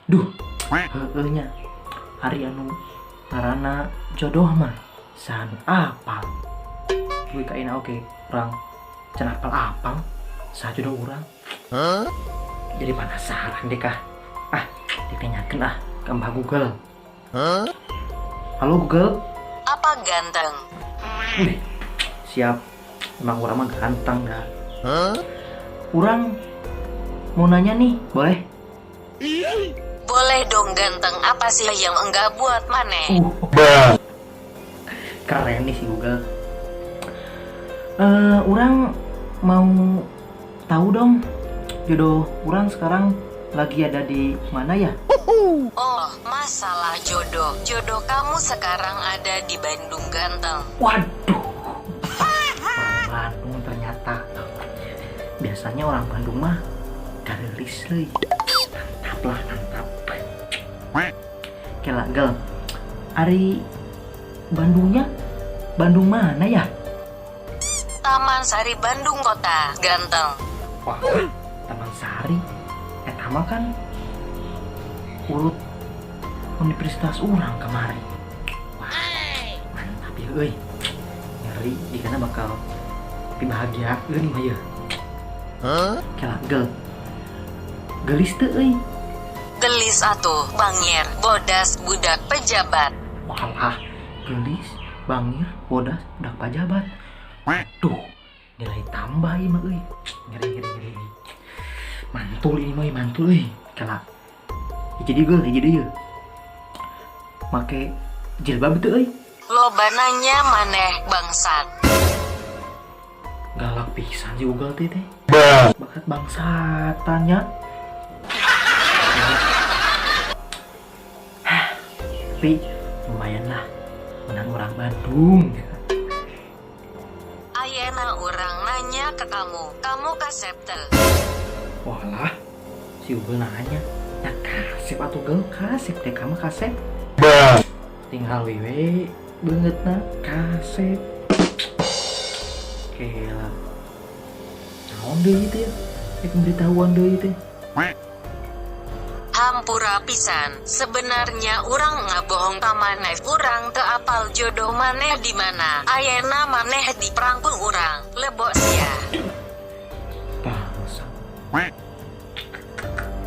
Duh, heueuh nya. Ari anu ngaranna jodoh mah saha nu apal? Duh, kaina oge urang can apal-apal saha jodoh urang. Jadi penasaran deh kah. Ah, ditanyakeun ah ke Mbah Google. Halo, Google. Apa, ganteng? Wih, siap. Emang urang mah ganteng dah. Urang mau nanya nih, boleh? Boleh dong, ganteng, apa sih yang enggak buat maneh? Keren nih si Google. Eh, urang mau tahu dong, jodoh urang sekarang lagi ada di mana ya? Oh, masalah jodoh. Jodoh kamu sekarang ada di Bandung, ganteng. Waduh, orang Bandung ternyata. Biasanya orang Bandung mah garelis leuy. Mantap lah, mantap. Kela, Gel. Ari Bandungnya, Bandung mana ya? Taman Sari, Bandung Kota, ganteng. Wah, Taman Sari. Eta mah kan urut universitas urang kemarin. Wah, mantap ya euy. Ngeri jigana bakal dibahagiakeun nih mah ya. Kela, Gel. Gelis teu euy? Gelis atuh, bangir, bodas, budak pejabat. Walah, gelis, bangir, bodas, budak pajabat. Duh, nilai tambah ieu mah euy. Ngeri ngeri ngeri. Mantul ini mah, mantul euy. Kela. Hiji deui, Gel, hiji deui. Make jilbab teu euy? Loba nanya maneh, bangsat. Galak pisan si Google teh teh. Bakat bangsatan nya. Hah, tapi lumayan lah menang orang Bandung. Ayeuna urang nanya ke kamu, kamu kasep teu? Walah, si Google nanya. Ya kasep atuh, Gel, kasep deh kamu, kasep. Tinggal wewe beungeutna kasep. Kela. Naon deui teh? Eh, pemberitahuan deui teh. Hampura pisan, sebenarnya urang ngabohong ka maneh, urang teu apal jodoh maneh di mana. Ayeuna maneh diprank ku urang, lebok sia. Bangsa.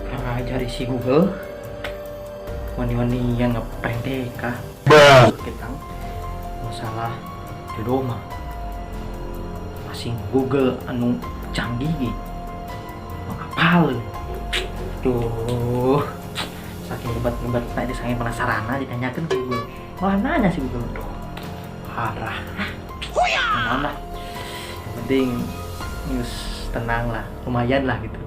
Kurang ajar si Google. Wani-wani yang ngeprank TK. Kita masalah jodoh mah masing Google anu canggih ge. Mau apal. Duh, saking ngebat-ngebat tadi, saking penasaran aja ditanyakan ke Google. Malah nanya si Google. Duh, parah. Nah, lah. Yang penting news tenang lah, lumayan lah gitu.